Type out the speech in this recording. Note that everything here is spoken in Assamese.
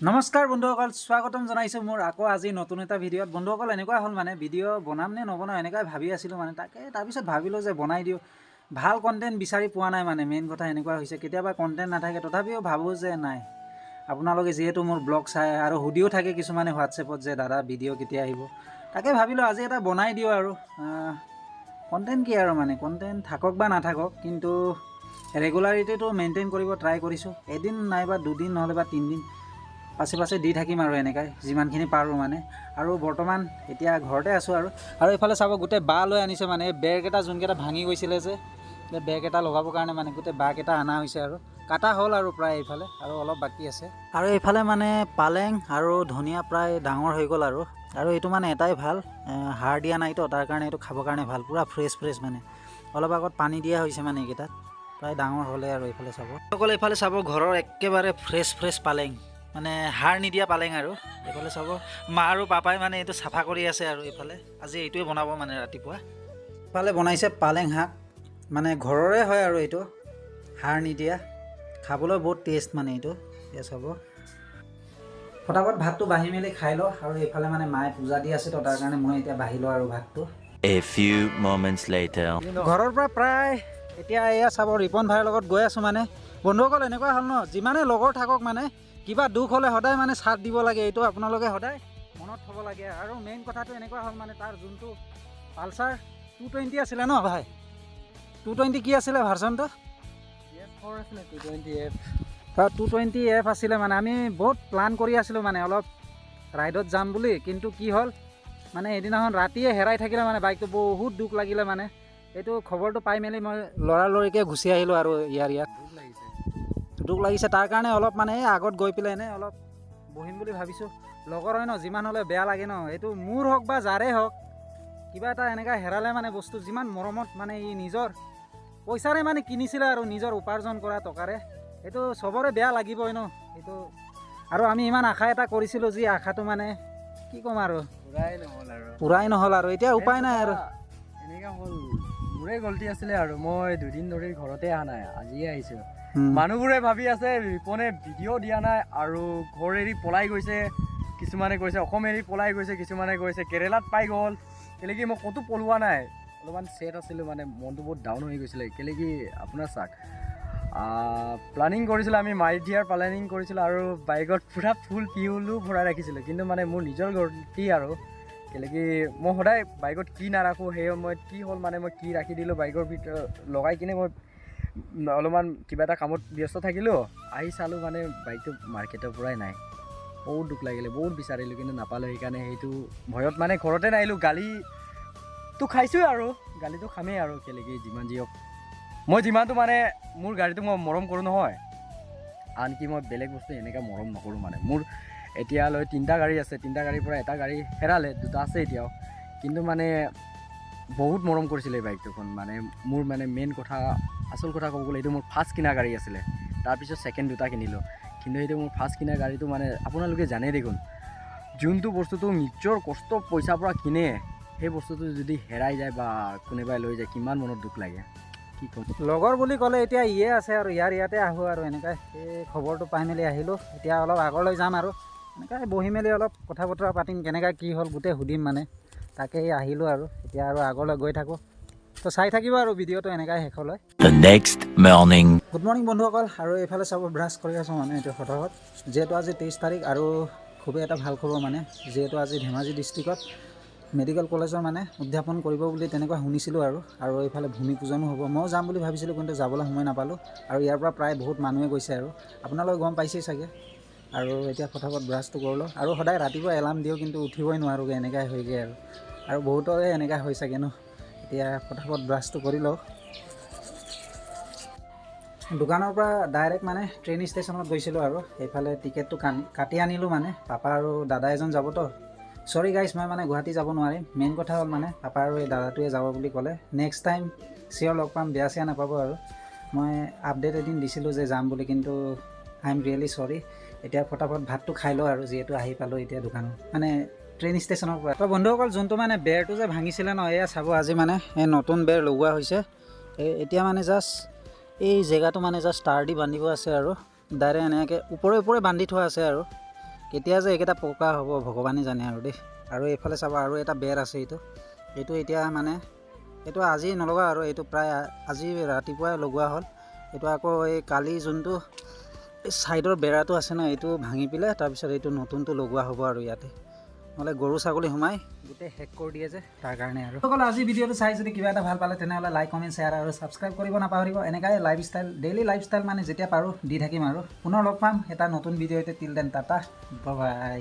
নমস্কাৰ বন্ধুসকল, স্বাগতম জনাইছোঁ মোৰ আকৌ আজি নতুন এটা ভিডিঅ'ত। বন্ধুসকল, এনেকুৱা হ'ল মানে ভিডিঅ' বনাম নে নবনাওঁ এনেকুৱাই ভাবি আছিলোঁ মানে, তাকে তাৰপিছত ভাবিলোঁ যে বনাই দিওঁ। ভাল কণ্টেণ্ট বিচাৰি পোৱা নাই মানে, মেইন কথা এনেকুৱা হৈছে, কেতিয়াবা কণ্টেণ্ট নাথাকে, তথাপিও ভাবোঁ যে নাই, আপোনালোকে যিহেতু মোৰ ব্লগ চাই আৰু সুধিও থাকে কিছুমানে হোৱাটছএপত যে দাদা ভিডিঅ' কেতিয়া আহিব, তাকে ভাবিলোঁ আজি এটা বনাই দিওঁ আৰু। কণ্টেণ্ট কি আৰু মানে, কণ্টেণ্ট থাকক বা নাথাকক, কিন্তু ৰেগুলাৰিটিটো মেইনটেইন কৰিব ট্ৰাই কৰিছোঁ। এদিন নাইবা দুদিন নহ'লে বা তিনিদিন পাছে পাছে দি থাকিম আৰু এনেকাই যিমানখিনি পাৰোঁ মানে। আৰু বৰ্তমান এতিয়া ঘৰতে আছোঁ আৰু। আৰু এইফালে চাব গোটেই বাঁহ লৈ আনিছে মানে, এই বেৰকেইটা যোনকেইটা ভাঙি গৈছিলে যে, এই বেৰকেইটা লগাবৰ কাৰণে মানে গোটেই বাঁহকেইটা অনা হৈছে আৰু কাটা হ'ল আৰু প্ৰায় এইফালে আৰু অলপ বাকী আছে। আৰু এইফালে মানে পালেং আৰু ধনিয়া প্ৰায় ডাঙৰ হৈ গ'ল আৰু। আৰু এইটো মানে এটাই ভাল, সাৰ দিয়া নাইতো, তাৰ কাৰণে এইটো খাবৰ কাৰণে ভাল, পূৰা ফ্ৰেছ ফ্ৰেছ মানে। অলপ আগত পানী দিয়া হৈছে মানে এইকেইটাত, প্ৰায় ডাঙৰ হ'লে আৰু। এইফালে চাব অকল, এইফালে চাব ঘৰৰ একেবাৰে ফ্ৰেছ ফ্ৰেছ পালেং, মানে সাৰ নিদিয়া পালেং। আৰু এইফালে চাব মা আৰু পাপাই মানে এইটো চাফা কৰি আছে আৰু এইফালে আজি এইটোৱে বনাব মানে ৰাতিপুৱা। এইফালে বনাইছে পালেং শাক, মানে ঘৰৰে হয় আৰু এইটো সাৰ নিদিয়া, খাবলৈ বহুত টেষ্ট মানে এইটো। এতিয়া চাব ফটাফট ভাতটো বাঢ়ি মেলি খাই লওঁ। আৰু এইফালে মানে মায়ে পূজা দি আছে তো, তাৰ কাৰণে মই এতিয়া বাঢ়ি লওঁ আৰু ভাতটো। A few moments later. ঘৰৰ পৰা প্ৰায় এতিয়া এয়া চাব ৰিপন ভাইৰ লগত গৈ আছোঁ মানে। বন্ধুসকল, এনেকুৱা হ'ল ন, যিমানে লগৰ থাকক মানে কিবা দুখ হ'লে সদায় মানে চাথ দিব লাগে, এইটো আপোনালোকে সদায় মনত থ'ব লাগে। আৰু মেইন কথাটো এনেকুৱা হ'ল মানে, তাৰ যোনটো পালচাৰ 220 আছিলে ন ভাই, 220 কি আছিলে ভাৰ্চনটো? 220 F। 220 F আছিলে মানে। আমি বহুত প্লান কৰি আছিলোঁ মানে অলপ ৰাইডত যাম বুলি, কিন্তু কি হ'ল মানে সেইদিনাখন ৰাতিয়ে হেৰাই থাকিলে মানে বাইকটো, বহুত দুখ লাগিলে মানে। এইটো খবৰটো পাই মেলি মই লৰালৰিকৈ গুচি আহিলোঁ আৰু ইয়াত দুখ লাগিছে, তাৰ কাৰণে অলপ মানে এই আগত গৈ পেলাই এনেই অলপ বহিম বুলি ভাবিছোঁ। লগৰ হয় ন, যিমান হ'লে বেয়া লাগে ন, এইটো মোৰ হওক বা যাৰে হওক, কিবা এটা এনেকুৱা হেৰালে মানে বস্তু যিমান মৰমত মানে ই নিজৰ পইচাৰে মানে কিনিছিলে আৰু নিজৰ উপাৰ্জন কৰা টকাৰে, এইটো চবৰে বেয়া লাগিবই ন এইটো। আৰু আমি ইমান আশা এটা কৰিছিলোঁ, যি আশাটো মানে কি ক'ম আৰু পূৰাই নহ'ল আৰু। পূৰাই নহ'ল আৰু এতিয়া উপায় নাই আৰু। এনেকুৱা হ'ল, মোৰে গলতি আছিলে আৰু, মই দুদিন ধৰি ঘৰতে অহা নাই, আজিয়ে আহিছোঁ। মানুহবোৰে ভাবি আছে ৰিপনে ভিডিঅ' দিয়া নাই আৰু ঘৰ এৰি পলাই গৈছে, কিছুমানে কৈছে অসম এৰি পলাই গৈছে, কিছুমানে কৈছে কেৰেলাত পাই গ'ল। কেলে কি মই ক'তো পলোৱা নাই, অলপমান ছেড আছিলোঁ মানে, মনটো বহুত ডাউন হৈ গৈছিলে। কেলে কি আপোনাৰ চাওক, প্লানিং কৰিছিলোঁ আমি, মাৰি দিয়াৰ প্লানিং কৰিছিলোঁ আৰু বাইকত পূৰা ফুল ফিউলো ভৰাই ৰাখিছিলোঁ, কিন্তু মানে মোৰ নিজৰ গলতি আৰু, কেলে কি মই সদায় বাইকত কি নাৰাখোঁ, সেই সময়ত কি হ'ল মানে মই কি ৰাখি দিলোঁ বাইকৰ ভিতৰত লগাই কিনে, মই অলপমান কিবা এটা কামত ব্যস্ত থাকিলোঁ, আহি চালোঁ মানে বাইকটো মাৰ্কেটৰ পৰাই নাই। বহুত দুখ লাগিলে, বহুত বিচাৰিলোঁ কিন্তু নাপালোঁ। সেইকাৰণে সেইটো ভয়ত মানে ঘৰতে নাহিলোঁ। গালিটো খাইছোঁৱে আৰু গালিটো খামেই আৰু, কেলে কি যিমান যি হওক মই যিমানটো মানে মোৰ গাড়ীটো মই মৰম কৰোঁ নহয়, আনকি মই বেলেগ বস্তু এনেকৈ মৰম নকৰোঁ মানে। মোৰ এতিয়ালৈ তিনিটা গাড়ী আছে, তিনিটা গাড়ীৰ পৰা এটা গাড়ী হেৰালে, দুটা আছে এতিয়াও, কিন্তু মানে বহুত মৰম কৰিছিলে এই বাইকটোখন মানে। মোৰ মানে মেইন কথা, আচল কথা ক'ব গ'লে এইটো মোৰ ফাৰ্ষ্ট কিনা গাড়ী আছিলে, তাৰপিছত ছেকেণ্ড দুটা কিনিলোঁ, কিন্তু সেইটো মোৰ ফাৰ্ষ্ট কিনা গাড়ীটো মানে আপোনালোকে জানেই দেখোন, যোনটো বস্তুটো নিজৰ কষ্ট পইচাৰ পৰা কিনে, সেই বস্তুটো যদি হেৰাই যায় বা কোনোবাই লৈ যায়, কিমান মনত দুখ লাগে, কি ক'ম। লগৰ বুলি ক'লে এতিয়া ইয়ে আছে আৰু, ইয়াৰ ইয়াতে আহোঁ আৰু এনেকৈ এই খবৰটো পাই মেলি আহিলোঁ। এতিয়া অলপ আগলৈ যাম আৰু এনেকৈ বহি মেলি অলপ কথা বতৰা পাতিম, কেনেকৈ কি হ'ল গোটেই সুধিম মানে, তাকেই আহিলোঁ আৰু এতিয়া আৰু আগলৈ গৈ থাকোঁ, তো চাই থাকিব আৰু ভিডিঅ'টো এনেকৈ শেষলৈ। The next morning. Good morning বন্ধুসকল। আৰু এইফালে চাব ব্ৰাছ কৰি আছোঁ মানে এইটো ফটাফট, যিহেতু আজি 23 তাৰিখ আৰু খুবেই এটা ভাল খবৰ মানে, যিহেতু আজি ধেমাজি ডিষ্ট্ৰিক্টত মেডিকেল কলেজৰ মানে উদ্যাপন কৰিব বুলি তেনেকুৱা শুনিছিলোঁ আৰু। আৰু এইফালে ভূমি পূজনো হ'ব, ময়ো যাম বুলি ভাবিছিলোঁ কিন্তু যাবলৈ সময় নাপালোঁ। আৰু ইয়াৰ পৰা প্ৰায় বহুত মানুহে গৈছে আৰু আপোনালোকে গম পাইছেই চাগে। আৰু এতিয়া ফটাফট ব্ৰাছটো কৰি লওঁ। আৰু সদায় ৰাতিপুৱা এলাৰ্ম দিওঁ কিন্তু উঠিবই নোৱাৰোঁগৈ, এনেকুৱাই হয়গৈ আৰু। আৰু বহুতৰে এনেকুৱা হৈ চাগে ন। এতিয়া ফটাফট ব্ৰাছটো কৰি লওঁ। দোকানৰ পৰা ডাইৰেক্ট মানে ট্ৰেইন ষ্টেচনত গৈছিলোঁ আৰু সেইফালে টিকেটটো কাটি আনিলোঁ মানে, পাপা আৰু দাদা এজন যাবতো। চৰি গাইছ, মই মানে গুৱাহাটী যাব নোৱাৰিম। মেইন কথা হ'ল মানে পাপা আৰু এই দাদাটোৱে যাব বুলি ক'লে। নেক্সট টাইম চিয়'ৰ লগ পাম, বেয়া চেয়া নাপাব আৰু। মই আপডেট এদিন দিছিলোঁ যে যাম বুলি, কিন্তু I am really চৰি। এতিয়া ফটাফট ভাতটো খাই লওঁ আৰু, যিহেতু আহি পালোঁ এতিয়া দোকানত মানে ট্ৰেইন ষ্টেচনৰ পৰা। তো বন্ধুসকল, যোনটো মানে বেৰটো যে ভাঙিছিলে ন, এয়া চাব আজি মানে এই নতুন বেৰ লগোৱা হৈছে। এই এতিয়া মানে জাষ্ট এই জেগাটো মানে জাষ্ট তাঁৰ দি বান্ধিব আছে আৰু ডাইৰেক্ট এনেকৈ ওপৰে ওপৰে বান্ধি থোৱা আছে আৰু। কেতিয়া যে এইকেইটা পকা হ'ব ভগৱানে জানে আৰু দেই। আৰু এইফালে চাব আৰু এটা বেৰ আছে, এইটো এইটো এতিয়া মানে এইটো আজি নলগা আৰু, এইটো প্ৰায় আজি ৰাতিপুৱাই লগোৱা হ'ল। এইটো আকৌ এই কালি যোনটো এই ছাইডৰ বেৰাটো আছে ন, এইটো ভাঙি পেলাই তাৰপিছত এইটো নতুনটো লগোৱা হ'ব আৰু ইয়াতে, নহ'লে গৰু ছাগলী সোমাই গোটেই শেষ কৰি দিয়ে যে, তাৰ কাৰণে আৰু। সকলো আজি ভিডিঅ'টো চাই যদি কিবা এটা ভাল পালে তেনেহ'লে লাইক, কমেণ্ট, শ্বেয়াৰ আৰু ছাবস্ক্ৰাইব কৰিব নাপাহৰিব। এনেকুৱাই লাইফষ্টাইল, ডেইলি লাইফষ্টাইল মানে যেতিয়া পাৰোঁ দি থাকিম আৰু। পুনৰ লগ পাম এটা নতুন ভিডিঅ'তে। Till then tata, bye.